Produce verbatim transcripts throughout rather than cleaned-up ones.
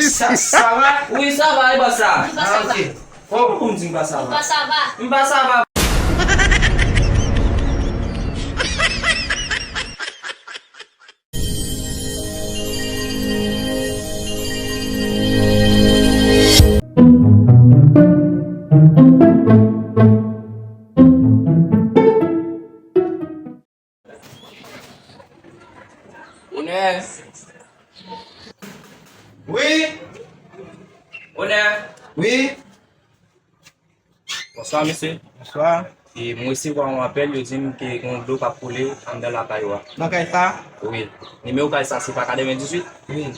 Sa, sa va? Wi, sa va, e bò sa? M pa sa va. Ah, ok. Kòman pou m di m pa sa va? M pa sa va. M pa sa va. Onè. Wi. Onè. Wi. Bonswa, mesye. Bonswa. E, mwen resevwa yon apèl, yo di m ke gen yon dlo k ap koule anndan lakay ou a. Nan kay sa? Wi. Nimewo kay sa, se pa katrevendizuit? Wi.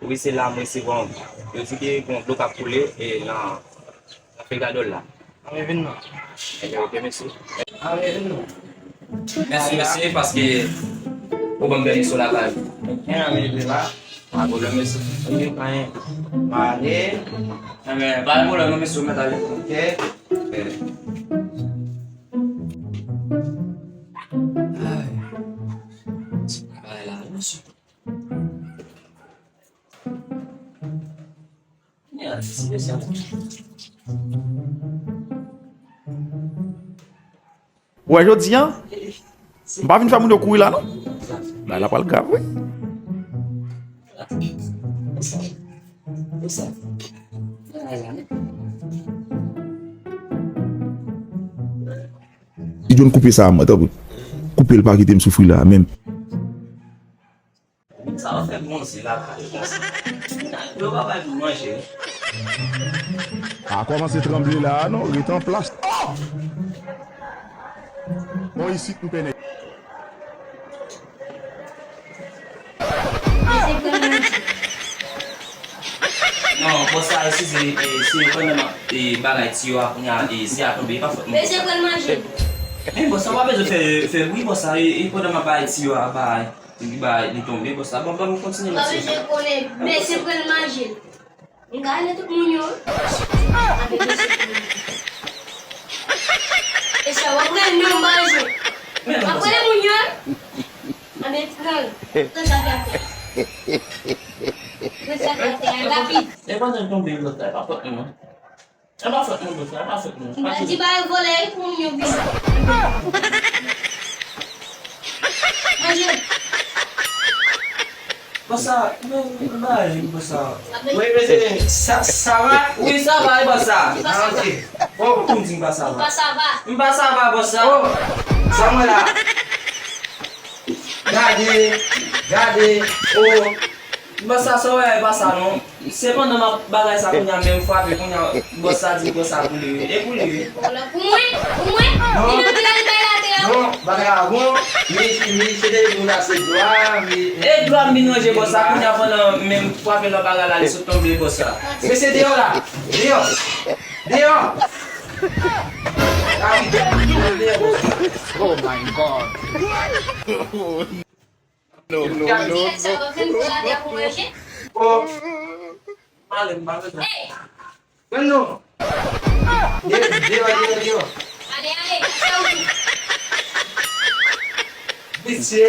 Wi, se la mwen resevwa yon. Yo di ke gen yon dlo k ap koule, e, nan, nan Pegadòl la. Ann vin non. Ebyen, ok, mèsi. Ann vin non. Mèsi, mèsi, paske ou ban m pèmisyon lakay ou. Ebyen, ann vin la. Pa pwoblèm, mèsi. Ok, pa anyen. M ale. Ebyen, pa gen pwoblèm non, mèsi, ou mèt ale. Ok. Ay. Ti bagay la, mèsi. Ou wè jodi a, m pa vin fè moun yo kouri la non. Bagay la pral grav wi. Ti John, koupe sa mwen, tanpri. Koupe l, pa kite m soufri la menm. Sa w fè manzè la pale konsa? Yo pa bay pou manje. A kòmanse tranble la a non, rete an plas. Oh! Bon, isit m pènè. Non, bòs sa, eskize, e, se pandan m ap, e, bagay tiyo a, kounye a, e, zye a tonbe, e pa fòt mwen. Mesye pran manje. Men bòs sa, w pa bezwen fè, fè bri, bòs sa, e, e pandan m ap bay tiyo a, bay. Li ba, li tonbe konsa. Bon, ban m kontinye, mesye. Pa bezwen konnen, mesye pran manje. M ka ale tout moun yo. Anben mesye pran manje. Mesye, w ap pran non manje. W ap pran moun yo. Anben pran. Pran sa ki atè a. Pran sa ki atè a, rapid. E pandan l tonbe, lòt la, e pa fòt mwen non. E pa fòt mwen, bòs la, e pa fòt mwen. M pa di ba yo vòlè pou moun yo vini. Manje. Bòs la, men, men, bòs la. Wi, men, sa, sa va? Wi, sa va, e bòs la? Ah, ok. Oh, pou m di m pa sa va. M pa sa va. M pa sa va, bòs la. Oh, sa mwen la. Gade, gade, oh. Bòs sa, sa w wè, e pa sa non. Se pandan m ap bagay sa kounye a, men m frape kounye a, bòs sa di m konsa pou li wi. E pou li wi. Pou mwen, pou mwen, li menm ki ta di bay la te a. Non, bagay la bon, mi, mi, se te pou la se dlo a, mi. E dlo a m vin ranje bòs sa, kounye a pandan men m frape nan bagay la, li sot tonbe bòs sa. Men se deyò la, deyò. Deyò. Rapid, deyò bòs sa. Oh my God. No, no, no, no. Oh. Male, m pa bezwen. Hey! Men non. Deyò, deyò, deyò, deyò. Ale, ale, sa ou di? Mesye.